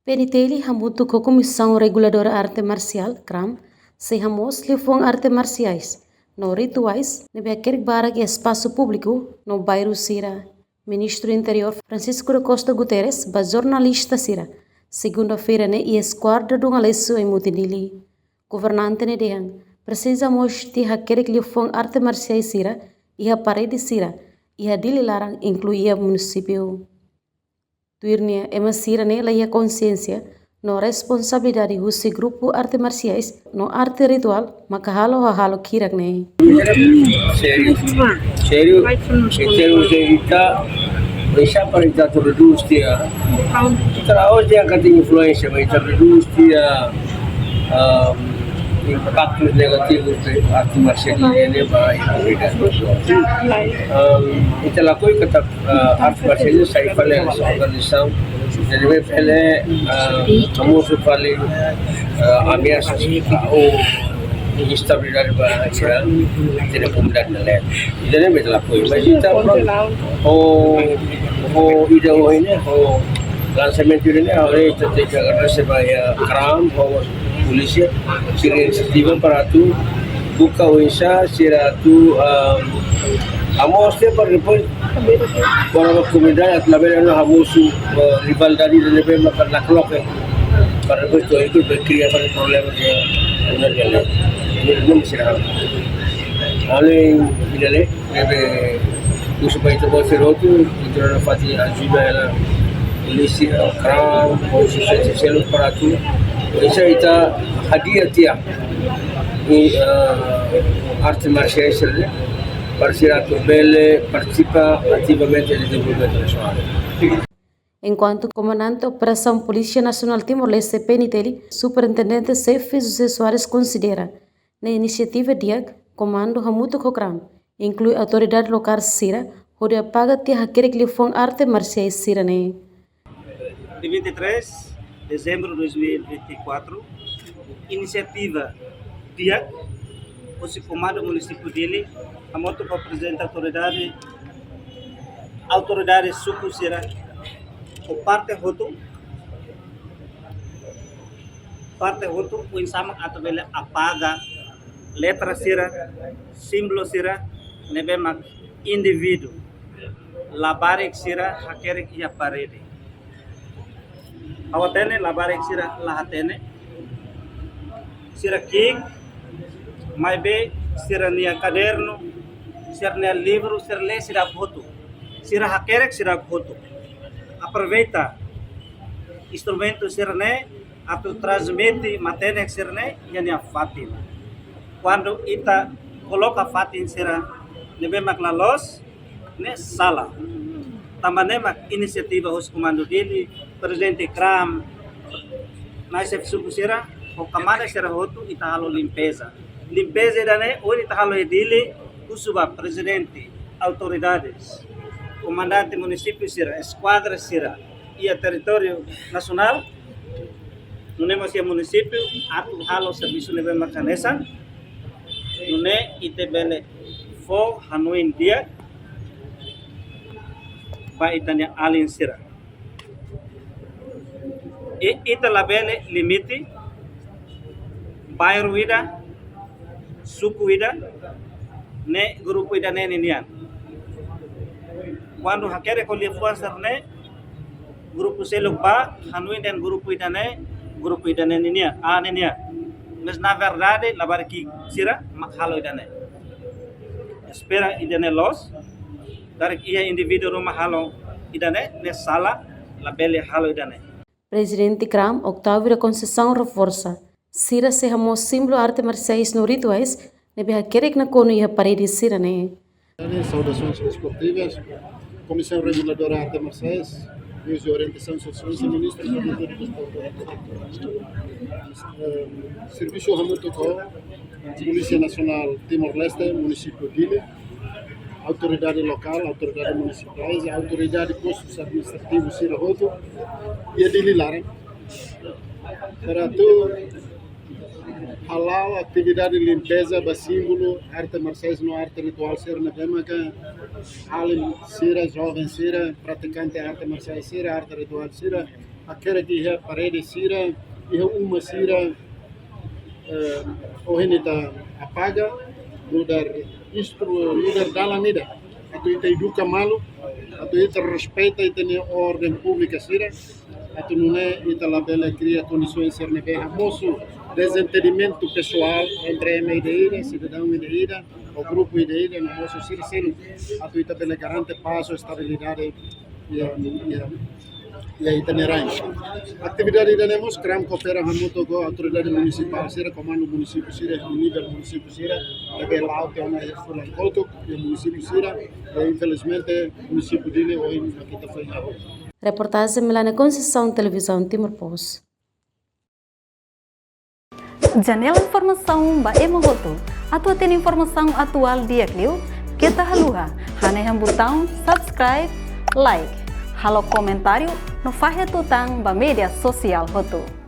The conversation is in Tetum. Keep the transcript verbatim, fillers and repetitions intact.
PNTL hamutuk ho Komisaun Reguladora Arte Marsiál, KRAM, sei hamoos liafuan arte marsiais no rituais ne'ebé hakerek barak iha espasu públiku no bairru sira. Ministru Interiór Francisco da Costa Guterres ba jornalista sira, segunda-feira ne'e iha Eskuadra Dungalesu, Aimutin, Dili. Governante ne'e dehan, presiza mós tiha hakerek liafuan arte marsiais sira iha parede sira iha Dili laran, inklui iha munisípiu. Tuir nia, ema sira ne'e la iha konsiénsia no responsabilidade husi grupu arte marsiais no arte rituál maka halo hahalok hirak ne'e. Sériu, sériu, em termos de ita, oinsá para ita redús tiha, ita la'ós dehan katak influénsia, mas ita redús tiha, ah, impaktus negativus de arte marsiál ne'e ba ita. Ah, ita lakohi katak, ah, arte marsiál sai fali organizasaun, jadi be fali, ah, hamosu fali, ah, ameasa ou instabilidade ba ita, ita-nia komunidade ne'e. Ida-ne'e mak ita lakohi, mas ita ho, ho ida ohin ne'e, ho lansamentu ida-ne'e, ha'u ita tenke agradese ba iha KRAM, ho polísia, sira inisiativa para atu buka oinsá sira atu, ah, hamoos tiha para depois, para komunidade atu labele hamosu, ah, rivalidade ida ne'ebé maka nakloke, para depois to'o ikut berkria pada problema dia, benar dia. Ini belum sira. Além ida-ne'e, ne'ebé husu ba ita-boot sira hotu, ita nafatin ajuda hela polísia, KRAM, ou sosiedade sivil para atu, oinsá ita hadi'a tiha i, eh, arte marsiais sira-ne'e, para sira atu bele partisipa ativamente iha dezenvolvimentu nasionál. Enkuantu Komandante Operasaun Polísia Nasionál Timor-Leste, PNTL, Superintendente Xefe José Soares konsidera ne'e inisiativa di'ak, komandu hamutuk ho KRAM, inklui autoridade lokál sira, hodi apaga tiha hakerek liafuan arte marsiais sira-ne'e. Dia vinte e três de dezembro de dois mil e vinte e quatro, inisiativa di'ak husi Komandu Munisípiu Dili, hamutuk ho prezidente autoridade, autoridade suku sira, ho parte hotu, parte hotu, oinsá mak atu bele apaga letra sira, símbolu sira, ne'ebé mak indivíduu labarik sira hakerek iha parede. Ha'u hatene labarik sira la hatene, sira ki'ik, maibé sira-nia kadernu, sira-nia livru, sira lee seidauk hotu, sira hakerek seidauk hotu. Aproveita instrumentu sira-ne'e atu transmite matenek sira-ne'e iha nia fatin. Kuandu ita koloka fatin sira ne'ebé mak la loos, ne'e sala. Tanba ne'e mak inisiativa husi Komandu Dili, prezidente KRAM, nai xefe suku sira, ho kamadas sira hotu ita halo limpeza. Limpeza ida-ne'e ohin ita halo iha Dili, husu ba prezidente, autoridades, komandante munisípiu sira, eskuadra sira iha territóriu nasionál, nune'e mós iha munisípiu, atu halo servisu ne'ebé mak hanesan, nune'e ita bele fó hanoin di'ak ba ita-nia alin sira. I ita labele limite bairru ida, suku ida, ne'e grupu ida-ne'e ninian. Kuandu hakerek ho liafuan sira-ne'e, grupu seluk bá hanoin dehan grupu ida-ne'e, grupu ida-ne'e ninian, ah, ninian. Mas na verdade labarik ki'ik sira mak halo ida-ne'e. Espera ida-ne'e loos, karik iha indivíduu ruma halo ida-ne'e, ne'e sala, labele halo ida-ne'e. Prezidente KRAM, Octávio da Conceição, reforsa, sira sei hamoos símbolu arte marsiais no rituais ne'ebé hakerek nakonu iha parede sira-ne'e. Saudações desportivas. Comissão Reguladora Arte Marciais, uso e orientação social, Ministro da Cultura e Desporto. Eh, servisu hamutuk ho Polísia Nasionál Timor-Leste, munisípiu Dili, autoridade lokál, autoridade munisipais, autoridade postus administrativus sira hotu iha Dili laran, para atu hala'o atividade limpeza ba símbolu arte marsiais no arte rituál sira ne'ebé maka alin sira, joven sira, pratikante arte marsiais sira, arte rituál sira, Hakerek iha parede sira, iha uma sira, eh, ohin ita apaga, nu'udar instru-, nu'udar dalan ida atu ita eduka malu, atu ita respeita ita-nia orden públika sira, atu nune'e ita labele kria kondisaun sira ne'ebé hamosu dezentendimentu pesoál entre ema ida-ida, sidadaun ida-ida, ou grupu ida-ida, no mosu sira seluk, atu ita bele garante pás ou estabilidade iha, iha, iha ita-nia rain. Atividade ida-ne'e mós KRAM koopera hamutuk ho autoridade munisipál sira, komandu munisípiu sira, nivel munisípiu sira, ne'ebé la'o tiha ona iha fulan kotuk, iha munisípiu sira, i infelizmente munisípiu Dili ohin mak ita foin haree. Reportajen Melania Conceição, Televizaun Timor Post. Janela informasaun ba ema hotu. Atu hatene informasaun atuál di'ak liu, keta haluha hanehan butaun subscribe, like, halo komentáriu no fahe tutan ba média sosiál hotu.